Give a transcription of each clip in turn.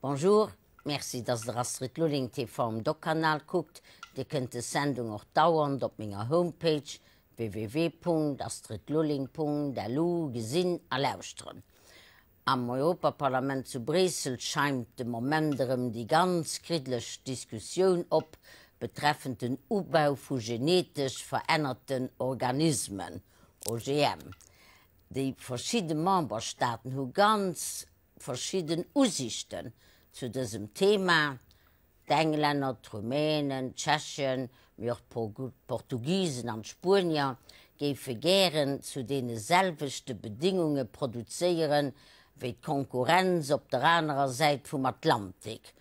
Bonjour, merci dass der Astrid Lulling TV um Doc-Kanal kuckt. Dir kënnt des Sendung och dauernd op menger Homepage www.astridlulling.lu gesinn a lauschteren. Am Europaparlament zu Bréissel scheimt de Moment erëm déi ganz kriddeleg Diskussioun op betreffend den Ubau vu genetesch verännerten Organismen, OGM. Déi verschidde Memberstaaten hu ganz verschidden Usichten zu dësem Thema, D'Englänner, d'Rumänen, d'Tschechen, mee och d'Portugisen an d'Spuenier géife gären zu deene selwechte Bedéngunge produzéiere wéi d'Konkurrenz op der anerer Säit vum Atlantik.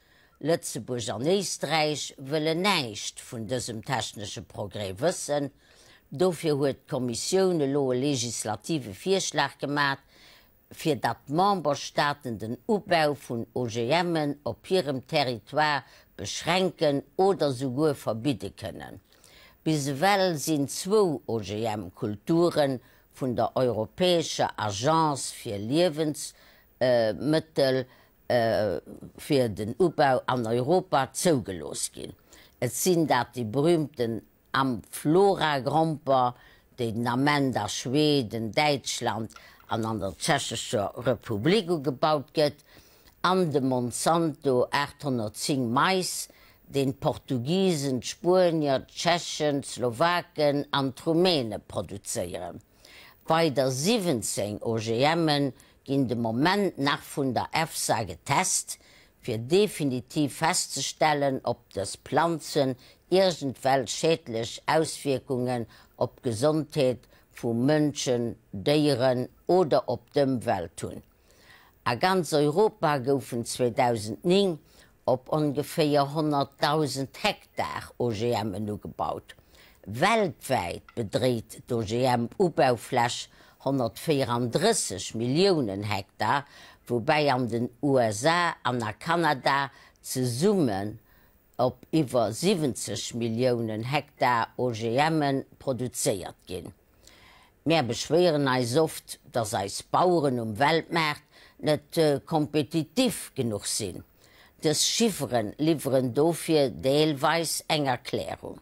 Lëtzebuerg an Éisträich wëllen näischt vun dësem technesche Progrès wëssen. Dofir huet d'Kommissioun elo e legislative Virschlag gemat, fir datt d'Memberstaaten den Ubau vun OGMen op hirem Territoire beschränken oder souguer verbidde kënnen. Bis ewell sinn zwou OGM-Kulture vun der Europäescher Agence fir Liewensmëttel fir den Ubau an Europa zougelooss ginn. Et sinn dat déi berühmten Amflora-Gromper, déi den Ament a Schweden, Däitschland an an der Tschechescher Republik ugebaut gëtt, an de Monsanto 810 Mais, deen d'Portugisen, d'Spuenier, d'Tschechen, d'Slowaken an d'Rumäne produzéieren. Weider 17 OGMe ginn de Moment nach vun der EFSA getest, fir definitiv festzestellen, ob dës Planzen iergendwelch schädlech Auswierkungen op d'Gesondheet vu Mënschen, Déieren oder op d'Ëmwelt hunn. A ganz Europa goufen 2009 op ongeféier 100.000 Hektar OGMen ugebaut. Weltwäit bedréit d'OGM-Ubaufläch 134 Milliounen Hektar, woubäi an den USA an a Kanada zesummen op iwwer 70 Milliounen Hektar OGMe produzéiert ginn. Mär beschwéieren eis oft, dass eis Baueren um Weltmaart net kompetitiv genuch sinn. Dës Chiffere liwweren dofir deelweis eng Erklärung.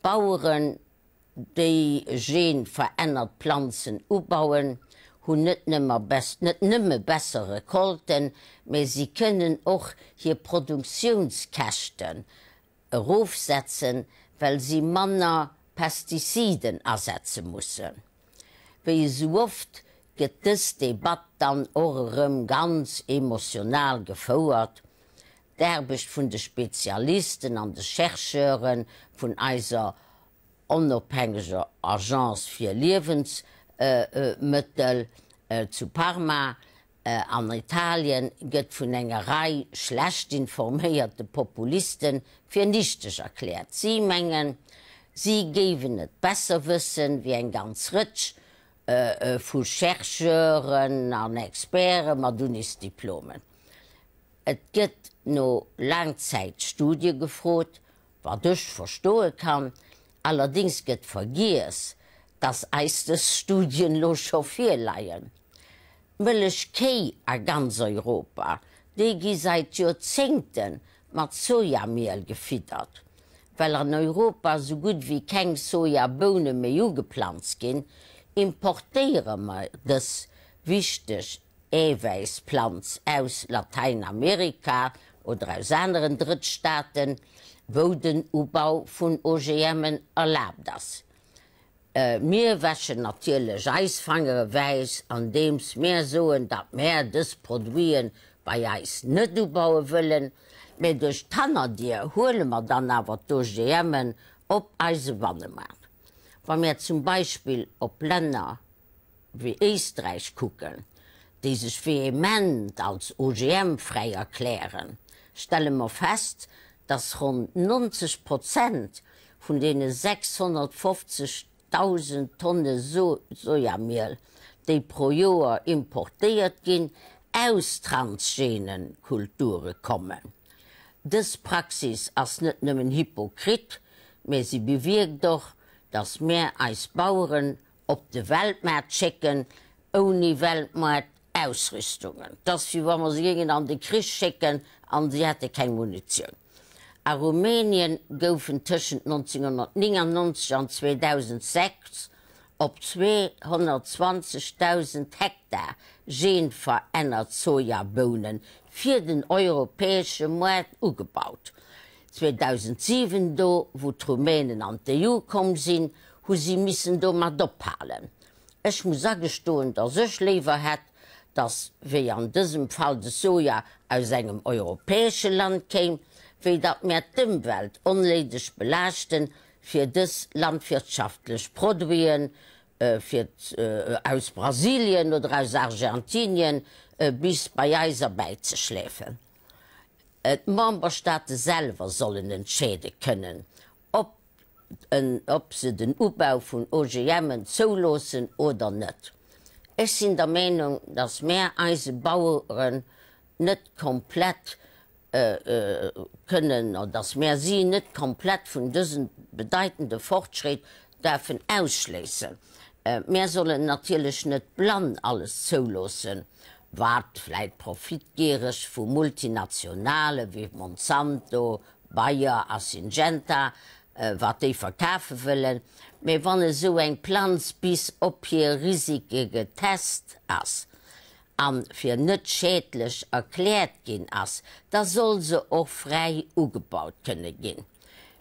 Baueren, déi genverännert Planzen ubauen, hunn net net nëmme besser Recolten, mä si kënnen och hir Produktiounskäschten erofsetzen, well si manner Pestiziden asetze mussen. Wéi esou oft gëtt dës Debatt dann och erëm ganz emotional gefouert. D'Aarbecht vun de Spezialisten an de Chercheure vun eiser onofhängeger Agence fir Liewensmëttel zu Parma An Italien gëtt vun enger Rei schlecht informéierte Populiste fir nichteg erkläert. Si mengen, si géiwen et besser wëssen, wéi eng ganz Rëtsch vu Chercheuren an Experte mat Unisdiplomen. Et gëtt no Laangzäitstudie gefrot, wat ech verstoe kann. Allerdéngs gëtt vergiess, dass eis dës Studien elo scho virleien. D'Mëllechkéi a ganz Europa, déi gi seit Joerzéngte mat Sojamiel gefiddert. Well an Europa sou gutt wéi keng Sojaboune méi ugeplanzt ginn, importéiere mer dës wichteg Äwäissplanz aus Latäinamerika oder aus aneren Drëttstaaten, wou den Ubau vun OGMen erlaabt ass. Mir wäschen natierlech eis Fangere wäiss, andeems mär soen, datt mär dës Produite bei eis net ubaue wëllen, mä duerch d'Hannerdier huele mer dann awer d'OGMen op eise Bannemaart. Wa mär zum Beispill op Länner wéi Éisträich kucken, déi sech vehement als OGM-fräi erklären, stelle mer fest, dass ronn 90 Prozent vun deene 650.000 Tonne Sojamiel, déi pro Joer importéiert ginn, aus transgene Kulture kommen. Dës Praxis ass net nëmmen hypokrit, mä si bewierkt och, dass mär eis Baueren op de Weltmaart schécken, ouni Weltmaart. Ausrüstungen. 't ass wéi wa mer se géingen an de Krich schécken an si hätte keng Munitioun. A Rumänien goufen tëschent 1999 an 2006 op 220.000 Hektar genverännert Sojabounen fir den europäesche Moart ugebaut. 2007, do wou d'Rumänen an d'EU komm sinn, hu si missen domat ophalen. Ech muss agestoen, datt ech léiwer hätt, datt, wéi an dësem Fall, de Soja aus engem europäesche Land kéim, wéi datt mär d'Ëmwelt onnéideg belaaschten, fir dës landwirtschaftlech Produiten fir aus Brasilien oder aus Argentinien bis bei eis erbäizeschleefen. D'Memberstaate selwer sollen entscheede kënnen, ob ob se den Ubau vun OGMen zouloossen oder net. Ech sinn der Meenung, datt mär eise Baueren net komplett kënnen, oder datt mär si net komplett vun dësem bedeitende Fortschrétt däerfen ausschléissen. Mär sollen natierlech net blann alles zouloossen, wat vläit profitgiereg vu Multinationale wéi Monsanto, Bayer a Syngenta, wat déi verkafe wëllen. Mä wann esou eng Planz bis op hir Risike getest ass a fir net schädlech erkläert ginn ass, da soll se och fräi ugebaut kënne ginn.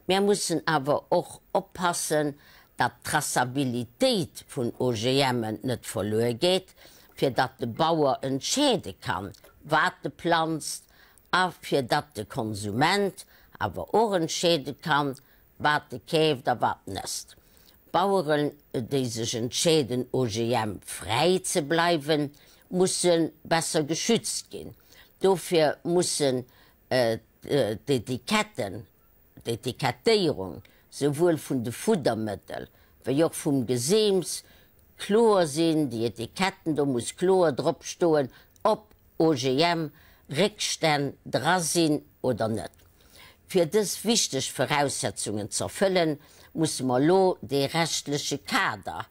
Mär mussen awer och oppassen, datt d'Traçabilitéit vun OGMen net verluer geet, fir datt de Bauer entscheede kann, wat e planzt a fir datt de Konsument awer och entscheede kann, wat e keeft a wat en ësst. Baueren, déi sech entscheeden, OGM-fräi ze bleiwen, musse besser geschützt ginn. Dofir mussen d'Etiketten, d'Etikettéierung souwuel vun de Fuddermëttel wéi och vum Geseems kloer sinn. Déi Etiketten, do muss kloer drop stoen, ob OGM Réckstänn dra sinn oder net. Fir dës wichteg Voraussetzungen z'erfëllen, musse mer elo dee rechtleche Kader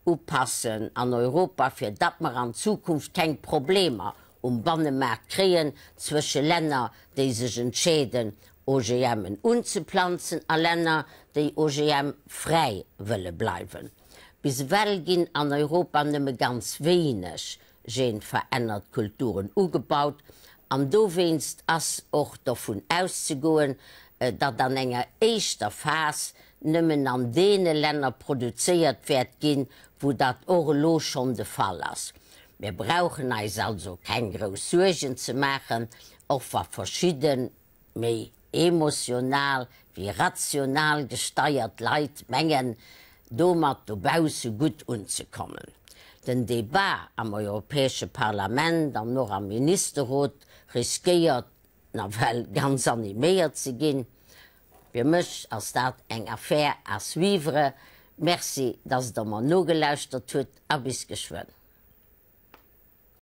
upassen an Europa, fir datt mer an Zukunft keng Problemer um Bannemaart kréien zwësche Länner, déi sech entscheeden, OGMen unzeplanzen, a Länner, déi OGM-fräi wëlle bleiwen. Bis ewell ginn an Europa nëmme ganz wéineg genverännert Kulturen ugebaut an dowéinst ass och dovun auszegoen, datt an enger éischter Phas nëmmen an deene Länner produzéiert wäert ginn, wou dat och elo schonn de Fall ass. Mir brauchen eis also keng grouss Suergen ze maachen, och wa verschidde méi emotional wéi rational gesteiert Leit mengen, domat dobausse gutt unzekommen. Den Debat am Europäesche Parlament an och am Ministerrot riskéiert nawell ganz animéiert ze ginn. Fir mech ass dat eng Affaire à suivre. Merci, dass Der mer nogelauschtert hutt a bis geschwënn.